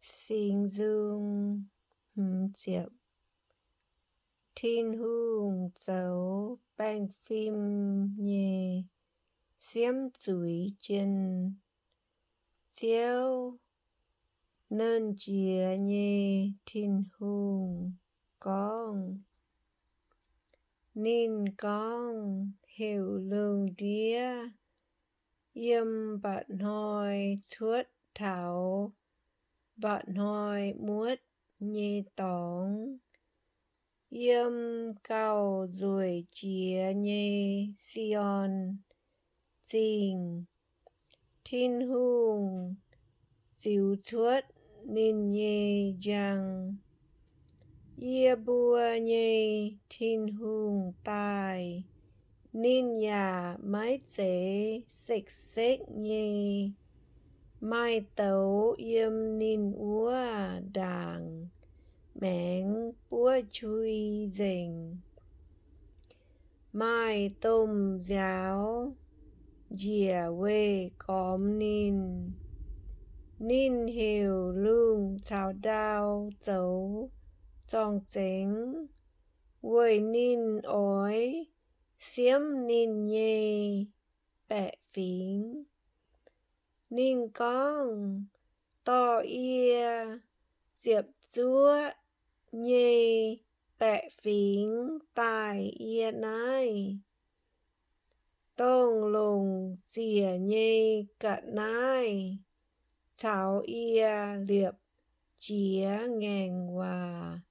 Singx Nzung. Tin-Hungh zoux baengh fim nyei siemv zuiz jien. Ziouv, Nernh Jiex nyei Tin-Hungh gorngv. Ninh gorngv, Heuc lungh ndiev yiem mba'hnoi cuotv taux mba'hnoi muotv nyei dorngx, yiem gauh nzueic jiex nyei Si^on Zingh. Tin-Hungh ziux cuotv ninh nyei njang. Yie mbuo nyei Tin-Hungh daaih, ninh yaac maiv zeiz sekv-sekv nyei. Maaih douz yiem ninh wuov ndaangc maengx buov qui nzengc. Maaih domh nziaaux njiec weih gormx ninh. Ninh heuc lungh caux ndau zoux zorng-zengx weic ninh oix siemv ninh nyei baeqc fingx. Ninh gorngv, Dorh yie ziepc zuoqv nyei baeqc fingx daaih yie naaiv, dongh longc ziec nyei ga'naaiv caux yie liepc jiez ngaengc waac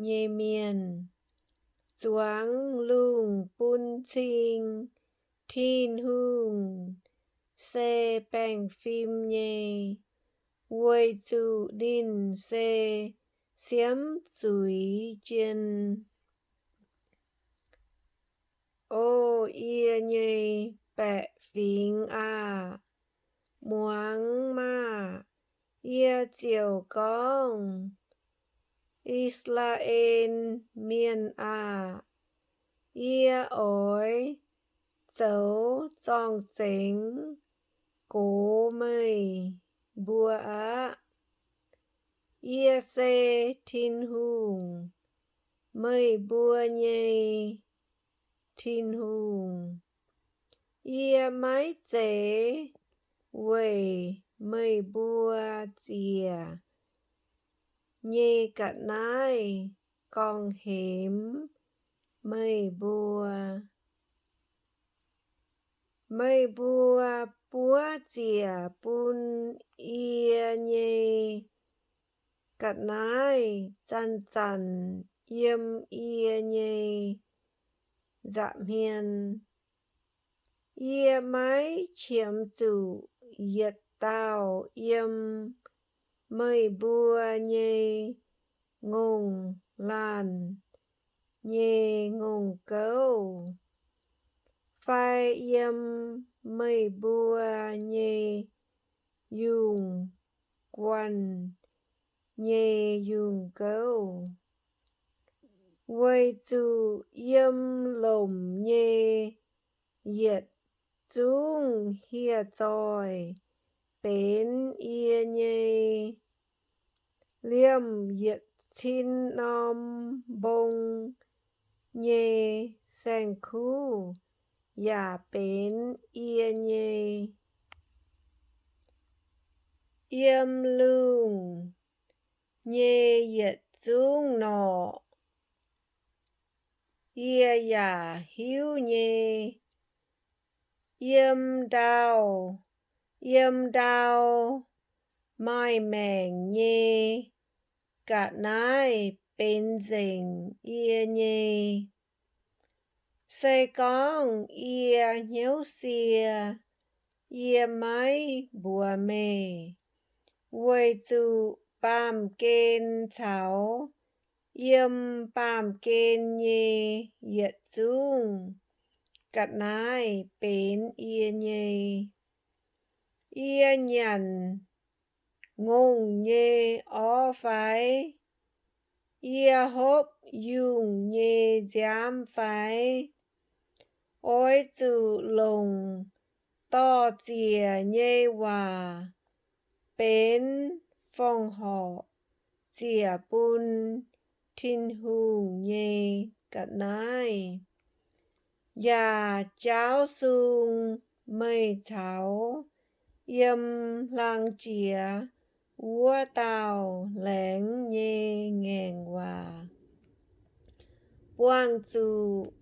nyei mienh. Zuangx lungh bun cing Tin-Hungh se baengh fim nyei, weic zuqc ninh se siemv zuiz jien. O yie nyei baeqc fingx aah! Muangx maah! Yie ziouc gorngv, I^saa^laa^en Mienh aah! Yie oix zoux zorng-zengx gox meih mbuo aqv. Yie se Tin-Hungh, meih mbuo nyei Tin-Hungh. Yie maiv zeiz weic meih mbuo ziec nyei ga'naaiv gorngv-hemx meih mbuo. Meih mbuo buov ziec bun yie nyei ga'naaiv zanc-zanc yiem yie nyei nza'hmien. Yie maiv qiemx zuqc yietc dauh yiem meih mbuo nyei ngongh laanh nyei ngongh gouv fai yiem meih mbuo nyei yungh guanh nyei yungh gouv, weic zuqc yiem lomc nyei yietc zungv hieh zoih benx yie nyei. Liemh yietc cin norm mbong nyei saeng-kuv yaac benx yie nyei. Yiem lungh nyei yietc zungv norqc yie yaac hiuv nyei. Yiem ndau, yiem ndau maaih maengc nyei ga'naaiv benx nzengc yie nyei. Se gorngv yie hnyouv sie, yie maiv mbuox meih, weic zuqc baamh gen caux yiem baamh gen nyei yietc zungv ga'naaiv benx yie nyei. Yie nyanc ngongh nyei orv fai? Yie hopv yungh nyei nziaamv fai? Oix zuqc longc dor-ziec nyei waac benx fongc horc ziec bun Tin-Hungh nyei ga'naaiv, yaac jaauv sung meih caux yiem hlang jiex wuov dauh laengz nyei ngaengc waac, buangh zuqc,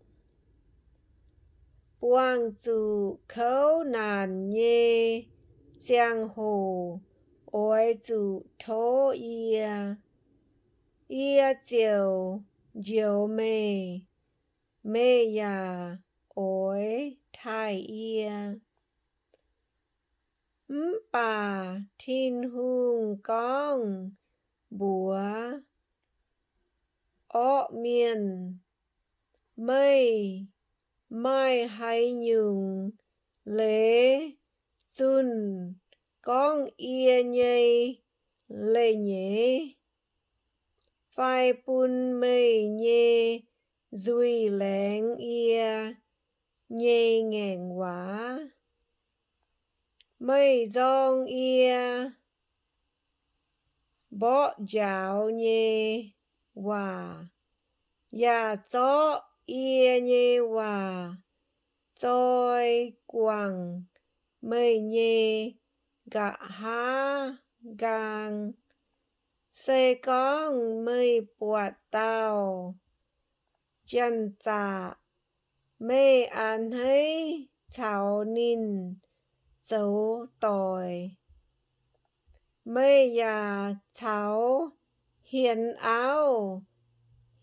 buangh zuqc kouv naanc nyei ziangh hoc oix zuqc tov yie. Yie ziouc njoux meih, meih yaac oix taaih yie. Mv baac Tin-Hungh gorngv mbuox orqv mienh, Meih maaih haaix nyungc leiz zunh gorngv yie nyei leiz-nyeiz, fai bun meih nyei nzuih laengz yie nyei ngaengc waac? Meih nzorng yie mborqv njaaux nyei waac, yaac zorqv yie nyei waac zoi guangc meih nyei nqa'haav nqaang. Se gorngv meih buatc dauh janx-zaqc, meih a'hneiv caux ninh zoux doic. Meih yaac caux hienx auv,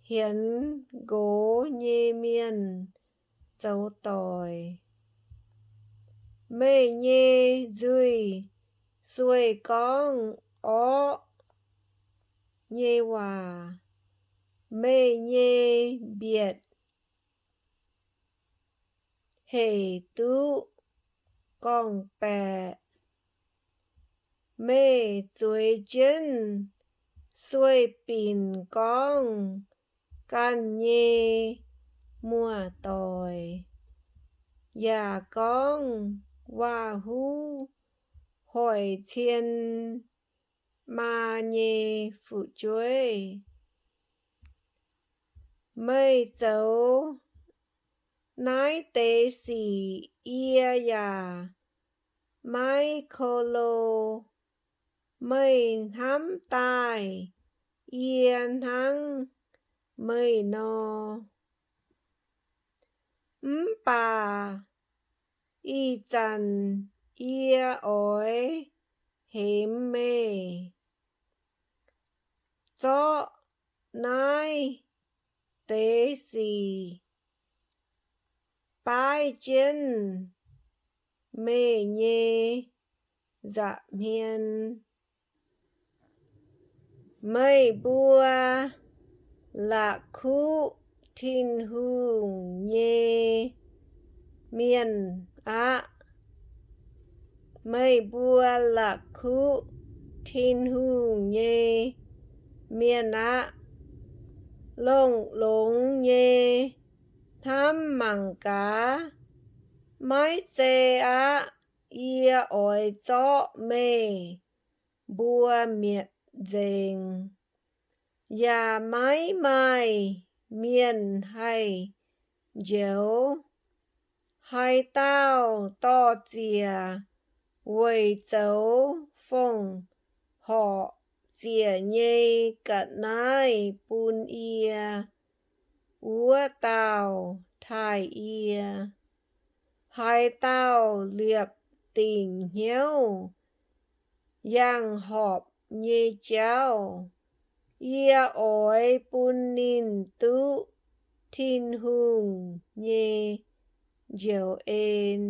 hienx nqox nyei mienh zoux doic. Meih nyei nzuih sueih gorngv orqv nyei waac, meih nyei mbietc hec duqv gorngv-baeqc. Meih zueiz jienv sueih binc gorngv ganh nyei muoz-doic, yaac gorngv waac-huv hoic cien maa nyei fu'jueiv. Meih zoux naaiv deix sic yie yaac maiv ko lo. Meih hnamv daaih yie hnangv meih nor. Mv baac ih zanc yie oix hemx meih, zorqv naaiv deix sic baaiv jienv meih nyei nza'hmien. Meih mbuo la'kuqv Tin-Hungh nyei mienh aqv. Meih mbuo la'kuqv Tin-Hungh nyei mienh aqv. Longx-longx nyei hnamv mangc gaax, maiv zei aqv. Yie oix zorqv meih mbuo mietc nzengc, yaac maiv maaih mienh haih njoux. Haaix dauh dor-ziec weic zoux fongc horc ziec nyei ga'naaiv bun yie, wuov dauh taaih yie. Haaix dauh liepc dingc hnyouv yangh horpc nyei jauv, yie oix bun ninh duqv Tin-Hungh nyei njoux en.